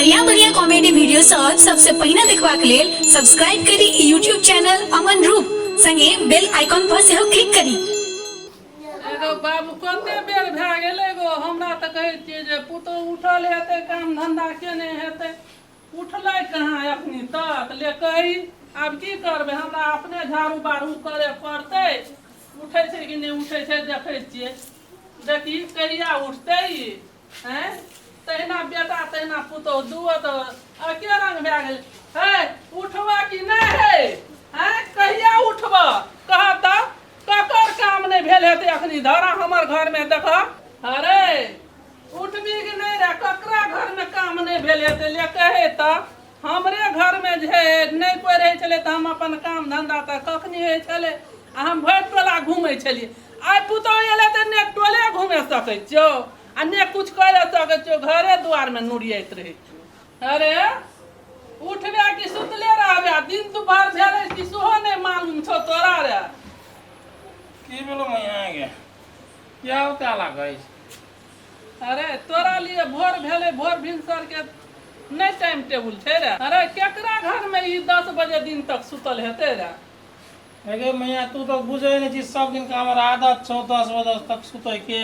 बढ़िया बढ़िया comedy video सब सबसे पहिने देखबाक लेल सब्सक्राइब करी यूट्यूब चैनल अमन रूप संगे बेल आइकॉन पर सेहो क्लिक करी। एगो बाबू कते बेर भए गेलै गो, हमरा तऽ कहै छियै जे पुतोहु उठल हेतै, काम धन्धा केने हेतै, उठलै कहाँ एखनी तक। ले कही आब की करबै, हमरा अपने झाड़ू बारू करे पड़तै। उठै छै कि नहि उठै छै देखै छियै, देखी कहिया उठतै ई। आँय, तहिना बेटा तहिना पुतोहु दुओ तऽ एके रंग भए गेल। हे उठबऽ कि नहि हे? आँय, कहिया उठबऽ कह तऽ? ककर काम नहि भेल हेतै अखनी धरा हमर घरमे? देखऽ, अरे उठबी कि नहि रे? ककरा घरमे काम नहि भेल हेतै ले कहे तऽ? हमरे घरमे जे नहि कोइ रहै छलै तऽ हम अपन काम धन्धा तऽ कखनी होइ छलै आ हम भरि टोला घूमै छलियै। आइ पुतहु एलै तऽ ने टोले घूमे सकै छियौ आ ने किछु करि सकै छियौ, घरे दुआरमे नुरियाइत रहै छियौ। अरे उठबे कि सुतले रहबे? दिन दुपहर भेलै कि सेहो नहि मालूम छौ तोरा रे। की भेलो मैया गे, किया ओते लागै छै? अरे तोरा लिए भोर भेलै, भोर भिनसर के नहि टाइम टेबुल छै रे। अरे केकरा घर में ई 10 बजे दिन तक सुतल हेतै रे? अरे मैया, तू तऽ बुझै नहि छी, सब दिन के हमर आदत छौ 10 बजे तक सुतै के।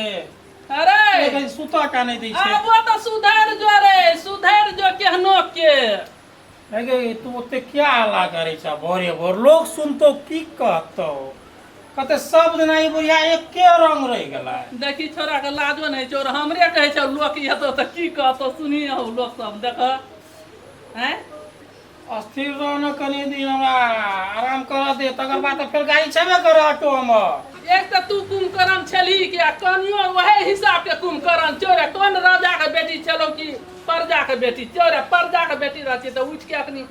अरे लेकिन सुतऽ का नहि दै छै। आबो तऽ सुधरि जो रे, सुधरि जो केहनो के। अरे तू ओते क्या हल्ला करै छ भोरे भोर, लोग सुनतो की कहतो? कहते सब दिना ई बुढ़िया एके रंग रहि गेलै। देखी छोरा के लाजो नहि छौ, हमरे कहै छौ लोक हेतौ तऽ की कहतौ? सुनी हौ लोक सब देख। आँय अस्थिर रह न कनी दिन, हमरा आराम करऽ दे, तकर बाद तऽ फेर गाड़ी छेबे करे ऑटो हमर। एक तऽ तू कुमकरण छलही कि आ कनियो वही हिसाब के कुमकरण छौ रे। कोन राजा के बेटी छलौ कि प्रजा के बेटी छौ रे? प्रजा के बेटी रहती तऽ उठि के अखनी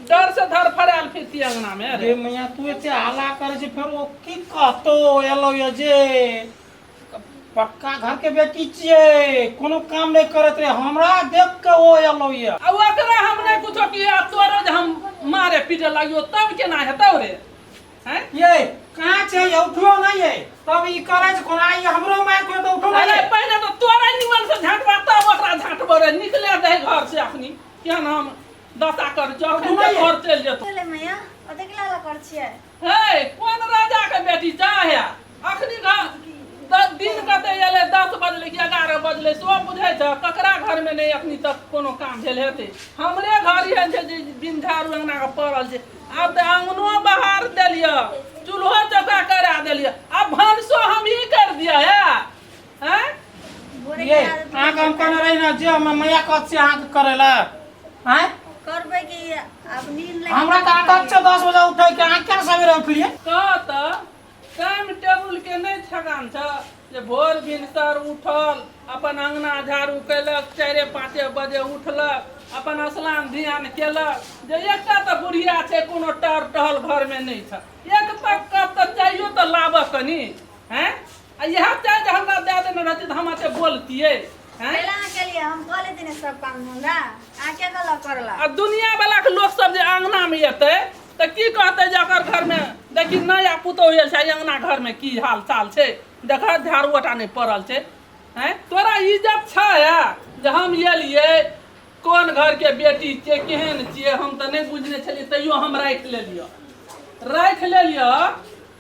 डर से धरफड़ायल फिरती अंगना में। रे मैया, तू एते हल्ला करे छै, फेर ओ की कहतो? एलो ये जे पक्का घर के बेटी छियै, कोनो काम नहि करत रहे, हमरा देख के ओ एलो ये। आ ओकरा हम नहि कुछो कि आ तोरो जे हम मारे पीटे लागियो तब केना हेतौ रे? हैं ये कहाँ छै? ये उठलो नहीं ये, तब ई करे छै कोना? ई हमरो मार के तो उठो नहीं। अरे पहिने तऽ तोरा निमन से झाँटबा तब ओकरा झाँटबो रे। निकले दे घर से अखनी, केहन हम दशा कर छौ अखन जे घर चलि जेतौ। गेलै मैया, ओतेक लाला कर छियै? हे कोन राजा के बेटी चाहे अखनी घर दिन कते एलै, 10 बजलै कि 11 बजलै सो बुझै छ? ककरा घरमे नहि अखनी तक कोनो काम भेल हेतै? हमरे घर एहन छै जे बिन झाड़ू अंगना के पड़ल छै। आब तऽ अंगनो बहार देलियै, चूल्हो चौका करा देलियै, आब भानसो हमही कर दिया है। हैं भोरे ये के आदत। अहाँके हम कहने रही ने जे हम मैया कहत से अहाँके करै लए, आँय? करबै कि आब नींद लागि। हमरा तऽ आदत छै 10 बजे उठै के, अहाँ किया सवेरे उठलियै? कह तऽ टाइम टेबुल के नहि ठेकान छ जे भोर भिनसर उठल, अपन अंगना झाड़ू केलक, 4-5 बजे उठलक, अपन स्नान ध्यान केलक, जे एकटा तऽ बुढ़िया छै, कोनो टर टहल घरमे नहि छ। एक तक कप तऽ चाहियो तऽ लाबऽ कनी। हैं आ इएह चाय जे हमरा दए देने रहती तऽ हम एते बोलतियै? हैं पहिले अहाँ केलियै, हम कऽ लेती ने सब काम धंधा, अहाँ के कहलक करला? आ दुनिया वाला के लोक सब जे अंगना में एतै तऽ की कहतै जे एकर घर में देखी नया पुतोहु आयल छै, अंगना घर में की हाल चाल छै, देख झाड़ू ओटा नहि पड़ल छै। हैं तोरा इज्जत छै जे हम एलियै? कोन घर के बेटी छियै, केहन छियै, हम तऽ नहि बुझने छलियै, तैयो हम राखि लेलियै। राखि लेलियै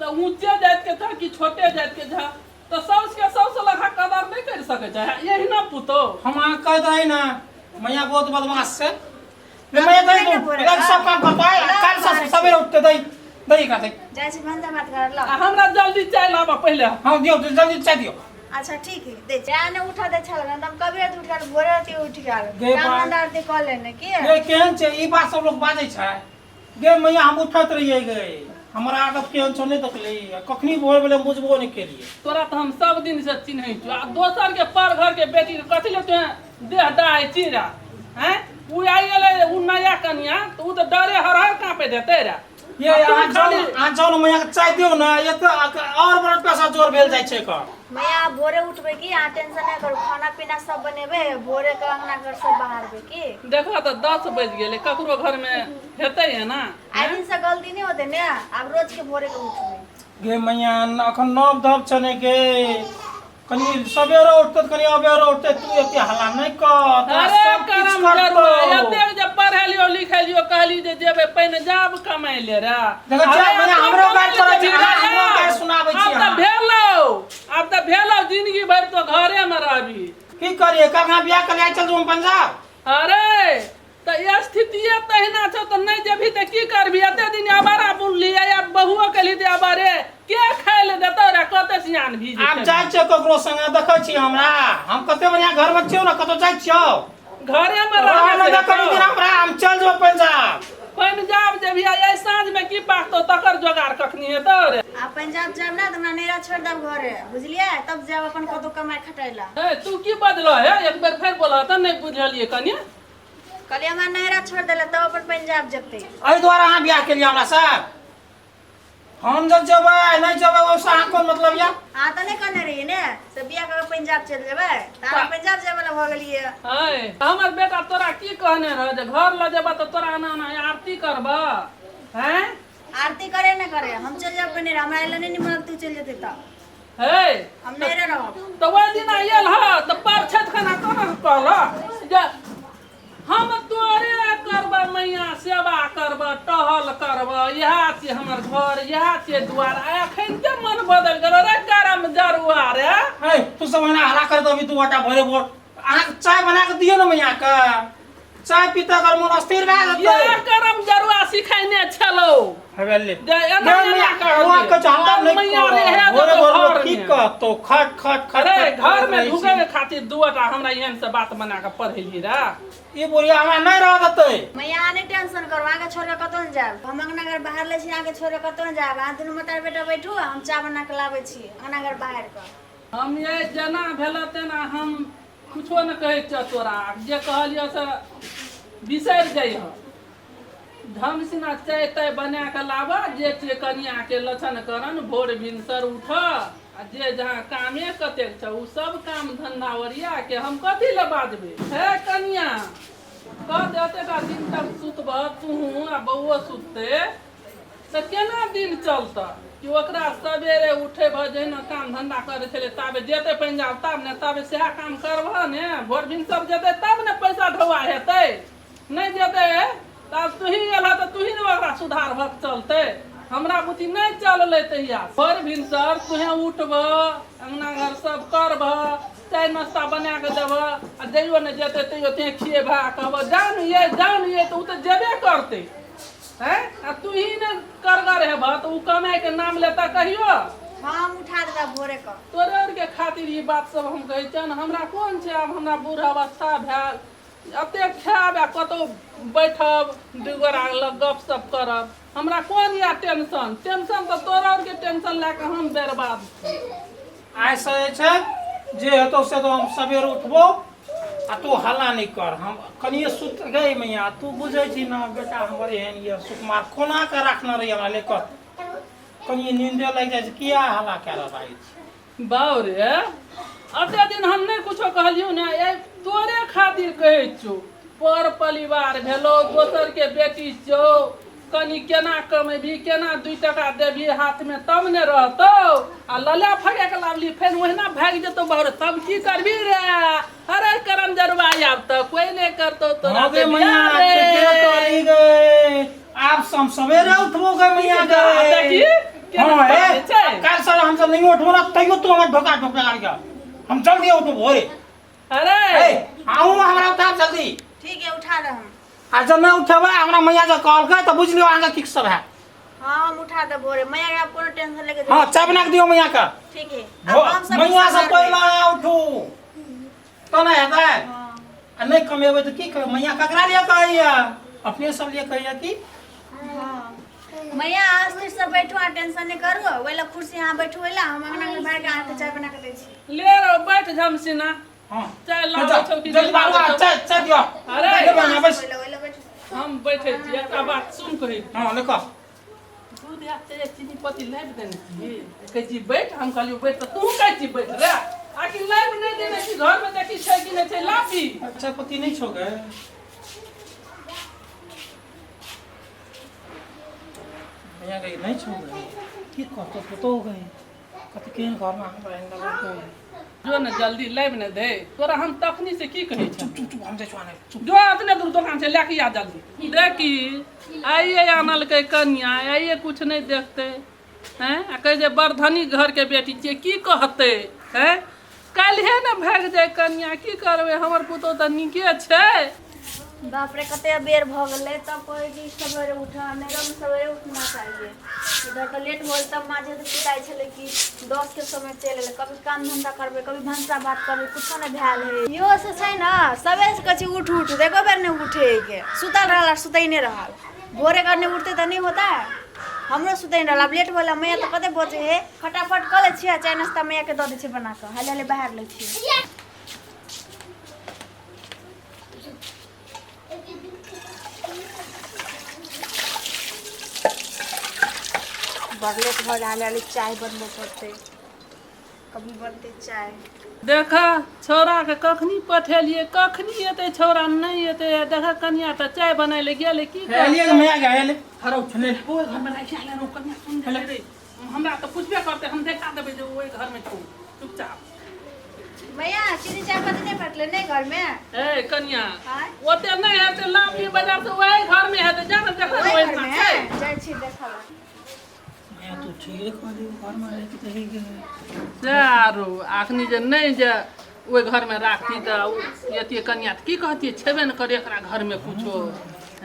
तऽ ऊँचे जातिके छह कि छोटे जातिके छह, तऽ साउसके साउस लखा कदर नहि करि सकै छै एहिना पुतोहु। हम अहाँ कह रही ना मैया बहुत बदमाश छै। ले मैया दही दू, एकरा सब काम करतो आइ काल्हि से सवेरे उठते दही दही खाते। जाइ छी भनसा भात कर ल। आ हमरा जल्दी चाय लाबऽ पहिले। हाँ दियौ, जल्दी चाय दियौ। अच्छा ठीक है, दे चाय। ने उठा दे छल न, हम कभी रात उठ गेल, भोरे राति उठ गेल। गे काम बा। धंधा आरती कऽ लेने की गे केहन छै ई बात सब लोग बाजै छै? गे मैया, हम उठैत रहियै गे, हमर आदत केहन छौ नहि देखली? कखनी भोर भेलै हम बुझबो नहि केलियै। तोरा तऽ हम सब दिन से चिन्है छियौ, आ दोसर के पर घर के बेटी के कथी ले तोहे देह दाय छी रे? हैं उ आइ गेलै उ नया कनिया तऽ उ तऽ डरे हर हर काँपैत हेतै रे। ये आ तू अहाँ जाउ खाली अहाँ जाउ ने, मैया के चाय दियौ ने, ये तऽ और बड़ पैसा जोर भेल जाइ छै एकर। मैया भोरे उठबै की, अहाँ टेंशन नहि करू, खाना पीना सब बनेबै, भोरे के अंगना घर सब बहारबै की। देखऽ तऽ 10 बजि गेलै, ककरो घरमे हेतै एना? आइ दिन से गलती नहि होतै ने, आब रोज के भोरे के उठबै। गे मैया, अखन नव धव छै ने गे, कनी सवेरे उठतै तऽ कनी अबेरे उठतै, तू एते हल्ला नहि कर, तोरा अरे सब किछु करम करतौ। जरुआ। लिखेलियो कहली जे जेबै पंजाब कमाइ ले रे। देखो, अरे, जा, मने आब हमरो तो गारि कमाइ करै छी, ले जेबही अहाँ हमरो रे। गारि सुनाबै छी आब तऽ अहाँ। भेलौ, आब तऽ भेलौ, जिंदगी भरि तो घरे में रहबी। की करिए कहाँ बियाह कर चल जाऊँ पंजाब। अरे तऽ ई स्थितिये तहिना छौ तऽ नहि जेबही तऽ की करबही? एते दिन अबारा बुलली आ बहुओ केलही तऽ अबारे के खाय लए देतौ रे? कते सियान भी आब जाइ छियौ ककरो संगे देखै छी हमरा हम कते बढ़िया घर में छियौ ने कतौ जाइ छियौ घरे में रहै रहबे ने कनी दिन हमरा हम चल जेबौ पंजाब। पंजाब जेबही आ एहि साँझ में की पाकतौ तकर जोगाड़ कखनी हेतौ रे? आ पंजाब जायब ने तऽ हमरा नैहरा छोड़ि देब घरे, बुझलियै? तब जायब अपन कतौ कमाइ खटाइ लए। हे तू की बजलह हे? एक बेर फेर बोलह तऽ नहि बुझलियै कनि। कहलियै हमरा नैहरा छोड़ि देले तब अपन पंजाब जेतै। एहि दुआरे अहाँ बियाह केलियै हमरा से? हम जब जेबै नहि जेबै ओहिसँ अहाँ कोन मतलब यऽ? अहाँ तऽ नहि कहने रहियै ने से बियाह कऽ के पंजाब चलि जेबै, तऽ अहाँ पंजाब जाय वाला भऽ गेलियै। है हमर बेटा तोरा की कहने रह जे घर लऽ जेबह तऽ तोरा एना एना आरती करबह? हैं आरती करे ने करे हम चलि जायब नैहरा, हमरा एले नहि निमन तू चलि जेतै तऽ हे हम नैहरे रहब। तऽ ओहि दिना आयल ह तऽ पर छथि खाना कोना कहलह जे हम तोरे करब मैया सेवा करब टहल करब, इएह छियै हमर घर इएह छियै दुआर, आ एखन के मन बदलि गेल रे करम जरुआ रे। है तू सब एना हल्ला करैत अभी तू आटा भरे भोर अहाँ चाय बना के दियौ ने मैया के, चाय पीते अगर मन अस्थिर भए जेतै। इएह करम जरुआ सिखेने छलौ हेबे ले जे एना गे एना मैया, कर हुआं के हल्ला तब नहि मैया कर। रहे भोरे देतौ भोर घर की में। कहतौ खट खट खट अरे खट घर करैत में रहै ढुके छी। के खातिर दूटा हमरा एहन से बात बना के पढ़ेली रे। ई बुढ़िया हमरा नहि रह देतै। मैया अहाँ नहि टेंशन करू, अहाँके छोड़ि कऽ कतहु नहि जायब। हम अंगना घर बाहर लै छी, अहाँके छोड़ि कऽ कतहु नहि जायब। अहाँ दुनू मतार बेटा बैठू, हम चाह बना कऽ लाबै छी अंगना घर बाहर कऽ। हम ये जेना भेल तेना हम कुछो नहि कहै छियौ तोरा, जे कहलियौ से बिसरि जइह। ढमसिना चाय ताय बना कऽ लाबऽ, जे छियै कनियाके लछन करन, भोर भिनसर उठऽ आ जे जहाँ कामे कतेक छौ ओ सब काम धन्धा ओरिया के हम कथी लए बाजबै। हे कनिया कह दे एतेक दिन तक सुतबह तूहूँ आ बौओ सुततै तऽ केना दिन चलतऽ? कि ओकरा सवेरे उठेबह जहिना काम धन्धा करै छलै ताबे जेतै पंजाब तब ने, ताबे सएह काम करबह ने, भोर भिनसर जेतै तब ने पैसा ढौआ हेतै, नहि जेतै तऽ आब तूही एलह तऽ तूही ने ओकरा सुधारबहक चलतै। हमरा बुद्धि नहि चललै तहिया। भोर भिनसर तूहे उठबह अङ्गना घर सब करबह चाय नाश्ता बना कऽ देबह आ जइयो नहि जेतै तैयो तें खिएबह आ कहबह जाउ ने ये जाउ ने ये, तऽ ओ तऽ जेबे करतै। हैं आ तूही ने करगर हेबह तऽ ओ कमाइके नाम लेता कहियो? हम उठा देबै भोरे कऽ। तोरे आरके खातिर ई बात सब हम कहै छियनि, हमरा कोन छै, आब हमरा बूढ़ अवस्था भेल, एतेक खायब आ कतहु बैठब दू गोरा लग गपशप करब, हमरा कोन यऽ टेंशन? टेंशन तऽ तोरा आरके टेंशन लए कऽ हम बर्बाद छी। आइसँ जे छै जे हेतौ से तो हम सवेरे उठबो आ तू हल्ला नहि कर, हम कनिए सुत गई मैया। तू बुझै छी ने बेटा हमर एहन यऽ सुकुमार, कोना कऽ राखने रही हमरा लेकर, कनिए नींदे लागि जाइ छै, किया हल्ला कए रहल छी? बाउ रे एते दिन हम नहि कुछो कहलियौ ने, ए तोरे खातिर कहै छियौ, पर परिवार भेलौ, दोसरके बेटी छौ, कनि केना कमेबही केना 2 टका देबही हाथमे तब ने रहतौ, आ लले फगे के लाबली फेर ओहिना भागि जेतौ बाउ रे, तब की करबी रे? अरे करम जरुआ आब तऽ कोई नहि करतौ तोरा हाँ गे से मैया, बियाह रे। ठीके कहली गे, आब से हम सवेरे उठबो गे मैया गे। देखी केना हाँ हे बाजै छै। काल्हि सर हम सब नहीं उठबो ना तैयो तू हमर ढोका ढोका गाड़ी हम जल्दी उठबो भोरे। अरे ए आऊ हमरा उठा जल्दी। ठीक है उठा दे हम। आ जब नहीं उठेबै हमरा मैया जब कहलकै तऽ बुझि लियौ अहाँके की सब है। हाँ हम उठा दे भोरे मैया के, आप कोनो टेंशन लेके हाँ चाय बना के दियौ मैया के। ठीक है अब हम सब मैया से संभाल पहिले अहाँ उठू तऽ नहि हेतै। हाँ। आ नहि कमेबै तऽ की करबै? मैया ककरा लिए कहैया? अपने सब लिए कहैया की? हाँ। मैया अहाँ स्थिर से बैठू, अहाँ टेंशन नहीं करू, ओहि ला कुर्सी अहाँ बैठू, ओहि ला हम अंगना में बाहर के अहाँके चाय बना के दै छी। ले रहो बैठ झमसिना। हाँ। चाय लाबै छौ कि जल्दी नहि बाबू लाबै छौ? चाय चाय दियौ। अरे, ले बना बस। ओहि ला ओहि ला बैठू। हम बैठे छी, एकटा बात सुन कहै छी। हाँ ले कह। दूध आ चाय चीनी पत्ती लाबि देने छी, कहै छी बैठ, हम कहलियौ बैठ तऽ तू कहै छी बैठ रे, आखिर लाबि नहि देने छी, घरमे देखी छै कि नहि छै लाबी। चाय पत्ती नहि छौ गे? भैया गई नहीं छो गई की कहतो पुतो गई कत केहन घरमे हमरा एहन लगल गई। जो ने जल्दी लाबि ने दे तोरा हम तखनी से की कहै छी। चुप चुप चुप, हम जाइ छौ आनै। चुप। जो अतने दूर दोकान छै, लए के आ जल्दी। देखी आइए आनलकै कनिया, आइए कुछ नहि देखतै हैं आ कहै जे बड़ धनी घरके बेटी छियै, की कहतै हैं? काल्हिए ने भागि जाय कनिया, की करबै? हमर पुतोह तऽ नीके छै। बाप रे, कते बेर भऽ गेलै। तब कहै कि सवेरे उठ, मेरे में सवेरे उठना चाहिए। इधर तऽ लेट हो गेल। तब माँ जे पिटाइ छलै कि 10 के समय चलि एलै। कभी काम धंधा करबै, कभी भनसा भात करबै, कुछो नहि भेल है। इहो से छै ने, सवेरे से कहै छी उठ उठ, तऽ एको बेर नहि उठे के, सुतल रहल आ सुतैने रहल। भोरे कर नहि उठते तऽ नहि होता। हमरो सुतै रहल, आब लेट भेल। मैया तऽ कते बजे है, फटाफट कऽ लै छियै चाय नाश्ता, मैयाके दऽ दै छियै बना कऽ। हाले हाले बाहर लै छियै। बड़ लेट भऽ रहल है, चाय बनबऽ पड़तै। कभी बनतै चाय? देख छौड़ाके कखनी पठेलियै, कखनी एतै छौड़ा? नहि एतै। देख कनिया तऽ चाय बनाय लए गेलै, की एलियै ने मैया गे, एलै हरौ छलै। ओहि घरमे राखि आयल रहौ कनिया, सुन रे, हमरा तऽ पुछबे करतै, हम देखा देबै जे ओहि घरमे छौ चुपचाप। मैया, चीनी चाय पत्ती नहि फटलै नहि घरमे? ए कनिया। आँय? ओते नहि हेतै, लाभ बाजार से ओहि घरमे हेतै, जा ने देख। ओहि ओहि घरमे छै। जाइ छी देखऽ लए। मैया, तू ठीके कहली, घरमे रहै के तऽ से आरो अखनी जे नहि जे ओहि घरमे राखती तऽ एतियै कनिया तऽ की कहतियै? छेबे ने करे एकरा घरमे कुछो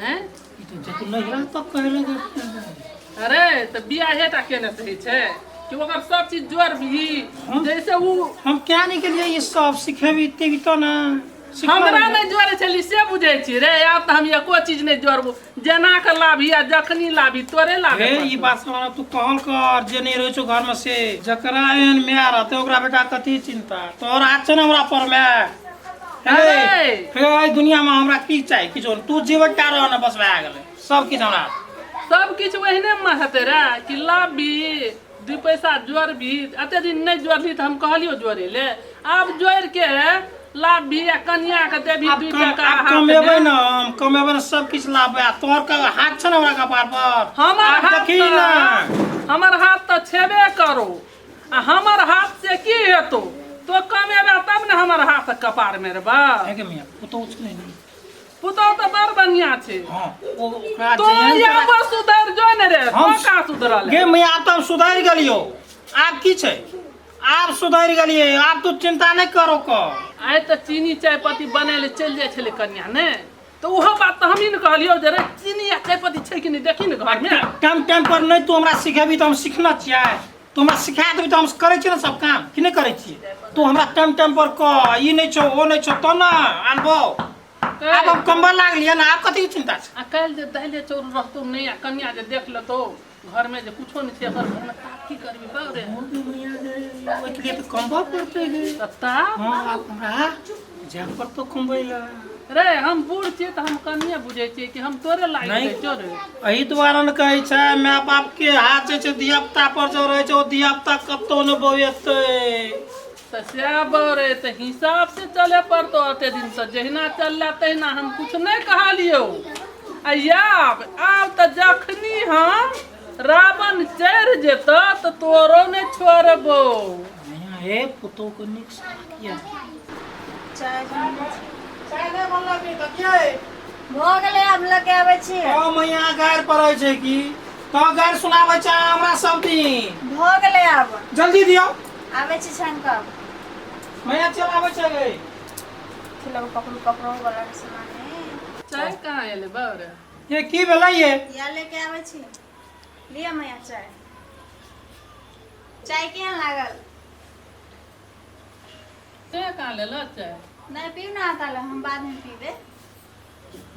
हैं। ई तऽ जब नहि रहल तब कहै लगे। अरे तऽ बियाहे टा केने से होइ छै कि ओकर सब चीज जोड़बिही जैसे उ? हम क्या नहीं के लिए ई सब सिखेबी तेबी तो ना सिखा हमरा लेबै। नहि जोड़ै छली से बुझै छी रे? आब तऽ हम एको चीज नहि जोड़बो। जेना के लाभी आ जखनी लाभी तोरे लाभे हे, ई पड़तौ। बात सुना, तू कहल कर जे नहीं रहै छौ घर में से जकरा एहन माय रहतै ओकरा बेटा कथी चिंता? तोहर हाथ छै ने हमरा पर में। अरे! हे, एहि दुनिया में हमरा की चाही? किछो नहि। तू जीवन टा रह ने, बस भए गेलै सब किछु हमरा। सब किछु ओहिने मे हेतै रे कि लाभी दू पैसा जोड़बी। एते दिन नहि जोड़ली तऽ हम कहलियौ जोड़े ले, आब जोड़ के लाभी आ कनिया के देबी आब दू कम टका आब हाथ कमेबै मे। ने, हम कमेबै ने, सब किछु लाबबै आ तोहर के हाथ छै ने हमरा कपार पर। हमर आब हाथ देखी ने। हमर हाथ तऽ छेबे करो आ हमर हाथ से की हेतौ? तो कमेबे तब ने हमर हाथ कपार में रे बा। है के मियां, पुतहु छै ने? पुतहु तऽ बड़ बढ़िया छै। हाँ, ओ ओकरा तो जेहन आब सुधर जो ने रे। हम तो का सुधरल? गे मैया, आब तऽ हम सुधरि गेलियौ। आब की छै? आब सुधरि गेलियै, आब तू चिंता नहि करो क। आइ तऽ चीनी चाय पत्ती बनै लए चलि जाइ छलै कनिया ने, तऽ ओहो बात तऽ हमही ने कहलियौ जे रे चीनी आ चाय पत्ती छै कि नहि देखी ने घरमे। टाइम टाइम पर नहि तू हमरा सिखेबी तऽ हम सिखना छियै? तू हमरा सिखा देबी तऽ हम करै छियै ने सब काम, कि नहि करै छियै? तू हमरा टाइम टाइम पर कह, ई नहि छौ, ओ नहि छौ, तऽ ने आनबौ। आब हम कमबऽ लागलियै ने, आब कथीके चिंता छै? आ काल्हि जे दालि चाउर रहतौ नहि आ कनिया जे देख लेतौ घरमे जे कुछो नहि छै एकर घरमे, ताब की करबी बाप रे? ओहिके लिए तऽ कमबऽ पड़तै गे। तऽ ताब हँ, आब हमरा जाय पड़तौ कमबै लए। रे, हम बूढ़ छियै तऽ हम कनिये बुझै छियै कि हम तोरे लागि नहि। जाइ छियौ रे? एहि दुआरे ने कहै छै, माय बाप के हाथ जे छै धिया पुता पर जो रहै छै, ओ धिया पुता कतौ ने बौएतै। तऽ सएह बौरे तऽ हिसाब से चले पड़तौ। एते दिन तऽ जहिना चलला तहिना हम कुछ नहि कहलियौ आ आब आब तऽ जखनी हम रावण चढ़ि जेतौ तऽ तोरो नहि छोड़बौ। मैया हे, पुतोह के नीक से राखिया। चाय। चाय नहि बनलक तऽ भऽ गेलै, आब लऽ के आबै छी। तो मैया गारि पड़ै छै की? तो गारि सुनाबै छै हमरा सब दिन। भऽ गेलै आब। जल्दी दियौ। आबै छी छानि कऽ। मैया, चल आबै छै गे। लग पकड़ू, कपड़ो वाला के सामान है। चाय कहाँ एलै बाबरे? ये की भेलै ये? या, लेके आबै छी। लिअ मैया चाय। चाय केहन लागल? चाय कहाँ लेलऽ चाय? नहि पीउ ने आता, हम बादमे पीबै।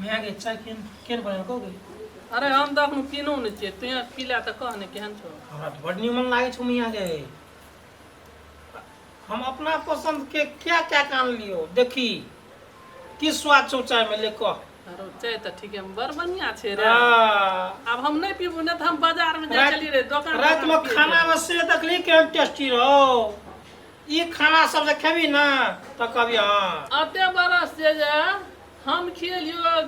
मैया के चाय केहन केहन बनेलको गे? अरे, हम तऽ एखन पीनौ नहि छियै, तू पी ले तऽ कह ने केहन छौ। हमरा तऽ बड निमन लागै छौ मैया के। हम अपना पसंद के क्या क्या कान लियो, देखी की स्वाद छौ चाय में, ले कह। अरे, चाय तऽ ठीके बड़ बढ़िया छै रे। हाँ। आब हम नहि पीबू, नहि तऽ हम बाजार में जाइ छलियै रे दोकान। रात में खाना में से देखली केहन टेस्टी रहो। ई खाना सब जे खेबी ना तऽ कहबी हाँ। अते बरस जे जे हम खिएलियो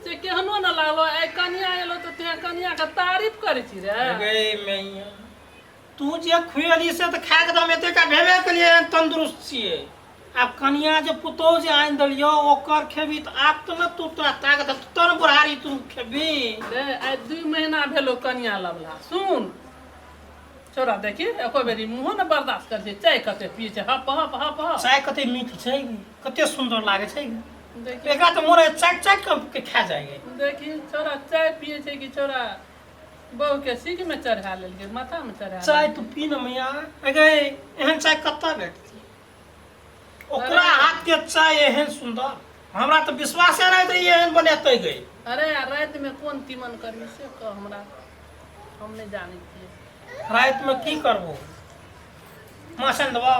से केहनो न लागलो, आइ कनिया एलो तऽ तोहे कनिया के तारीफ करै छी रे। गे मैया, तू जे खुएली से तऽ खा के तऽ हम एतेक भेबे केलियै हन, तंदुरुस्त छियै। आब कनिया जे पुतोहु जे आनि देलियौ ओकर खेबी तऽ आब तऽ ने तू तोरा ताकत हेतौ तब ने बुढ़ारी तू खेबी। रे आइ 2 महीना भेलो कनिया लबला। सुन छोरा देखी एको बेरी मुँहो ने बर्दाश्त करै छै, चाय कते पियै छै, हप हप हप हप। चाय कते मीठ छै, कते सुन्दर लागै छै। देखी एकरा तऽ मोन चाटि चाटि कऽ खा जाइ। देखी छोरा चाय पियै छै कि छोरा बहू के सीख में चढ़ा लेलकै, माथा में चढ़ा। चाय तू पी न मैया, अगे एहन चाय कतऽ भेटतै? ओकरा हाथ के चाय एहन सुन्दर हमरा तऽ विश्वासे नहि रहै एहन बनेतै गई। अरे राति में कोन तीमन करबी से कह हमरा, हम नहि जानै छियै। राति में की करबो? माछ आनि देबौ?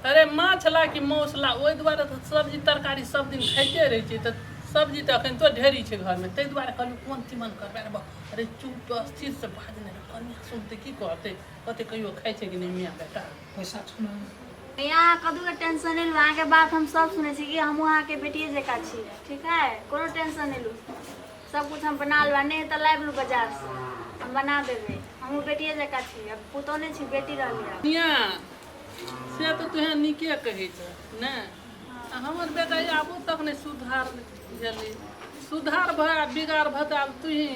अरे माछ ला कि माउस ला, ओहि दुआरे तऽ सब्जी तरकारी सब दिन खाइते रहै छियै, तऽ सब्जी तऽ एखन तो ढेरी छै घरमे, ताहि दुआरे कहलियै कोन तीमन करबै। अरे अरे चुप स्थिर से बाज नहि, कनिया सुनतै की कहतै, कहतै कहियो खाइ छै कि नहि मियाँ बेटा। पैसा छौ ने? यहाँ कदू के टेंशन नहीं लू, अहाँके बात हम सब सुनै छी कि हमहूँ अहाँके बेटिए जकाँ छी, ठीक है? कोनो टेंशन नहीं लू, सब कुछ हम बना लेबै, नहीं तऽ लाबि लू बाजारसँ, हम बना देबै। हमहूँ बेटिए जकाँ छी, अब पुतोह नहि छी, बेटी रहली आब। कनिया से तऽ तुहे नीके कहै छह ने, आ हमर बेटा आबो तक नहि सुधार भेलै। सुधार भऽ आ बिगाड़ भऽ तऽ आब तुही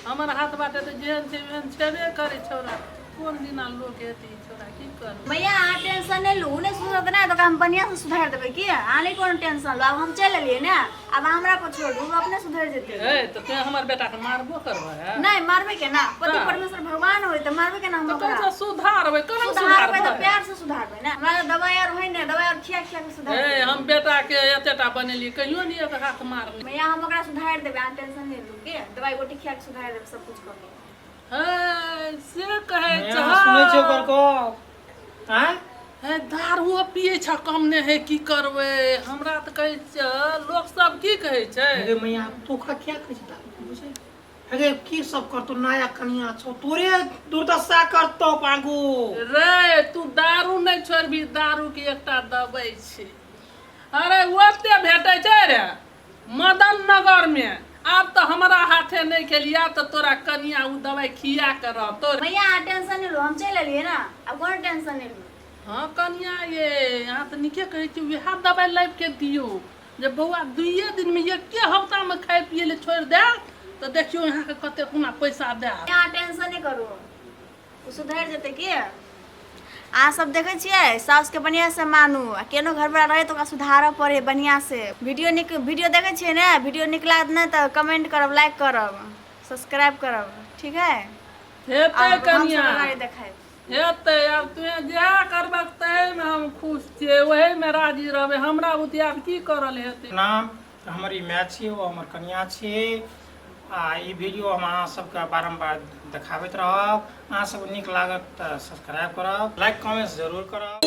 हमर हाथ बाटे तऽ जेहन छै ओहन छेबे करै। छौड़ा कोन दिना लोक हेतै ई छौड़ा, की करबै? भैया अहाँ टेंशन नहि लू, ओ नहि सुधरत ने तऽ ओकरा हम बढ़िआँसँ सुधारि देबै। की अहाँ नहि कोनो टेंशन लू, आब हम चलि एलियै ने, आब अहाँ हमरा पर छोड़ू, ओ अपने सुधरि जेतै। हे तऽ तों हमर बेटाके मारबो करबै है? नहि मारबै केना, पति तऽ? परमेश्वर भगवान होइ तऽ मारबै केना हम तऽ ओकरा? कहै सुधारबै केना? सुधारबै तऽ सुधारबै प्यार से सुधारबै ने, हमरा तऽ दवाइ आर होइ ने, दवाइ आर खिया खिया के सुधार। हे हम बेटाके एतेटा बनेलियै, कहियो नहि एक हाथ मारने। भैया हम ओकरा सुधारि देबै, अहाँ टेंशन नहि लू, के दवाइ गोटी खिया के सुधारि देबै, सब कुछ कऽ के। हे से कहै मैया, सुनै छै ओकर गप आँय? हे दारुओ पियै छ कम नहि है, की करबै? हमरा तऽ कहै छै लोक सब की कहै छै। अरे मैया तू ओकरा किया कहै छै दारू पीबै छै? अरे की सब करतौ, नया कनिया छौ, तोरे दुर्दशा करतौ आगू। रे तू दारू नहि छोड़बी, दारू के एकटा दवाइ छै। अरे ओते भेटै छै रे मदन नगर में, आब तऽ हमरा हाथे नहि खेली, आब तऽ तोरा कनिया ओ दवाइ खिया के रहतौ। भैया अहाँ टेंशन नहि लू, हम चलि एलियै ने, आब कोनो टेंशन नहि लू। हँ कनिया ये अहाँ तऽ नीके कहै छी, वएह दवाइ लाबि के दियौ जे बौआ 2 दिनमे एके हफ्तामे खाइ पियै लए छोड़ि देत तऽ देखियौ अहाँके कते कोना पैसा देत। अहाँ टेंशन नहि करू, ओ सुधरि जेतै। की अहाँ सब देखै छियै, साउसके बढ़िआँसँ मानू आ केनो घरवला रहै तऽ ओकरा सुधारऽ पड़ै बढ़िआँसँ। वीडियो नीक वीडियो देखै छियै ने, वीडियो नीक लागत ने तऽ कमेंट करब, लाइक करब, सब्सक्राइब करब, ठीक है? हेतै आब हम कनिया सब अगाड़ी देखायब। हेतै, आब तू जएह करबक तहीमे हम खुश छियै, ओहीमे राजी रहबै, हमरा बुते आब की करल हेतै। नाम हमर ई माय छियै, ओ हमर कनिया छियै, आ ई वीडियो हम अहाँ सबके बारम्बार देखाबैत रहब। अहाँ सबके नीक लागत तऽ सब्सक्राइब करब, लाइक कमेंट जरूर करब।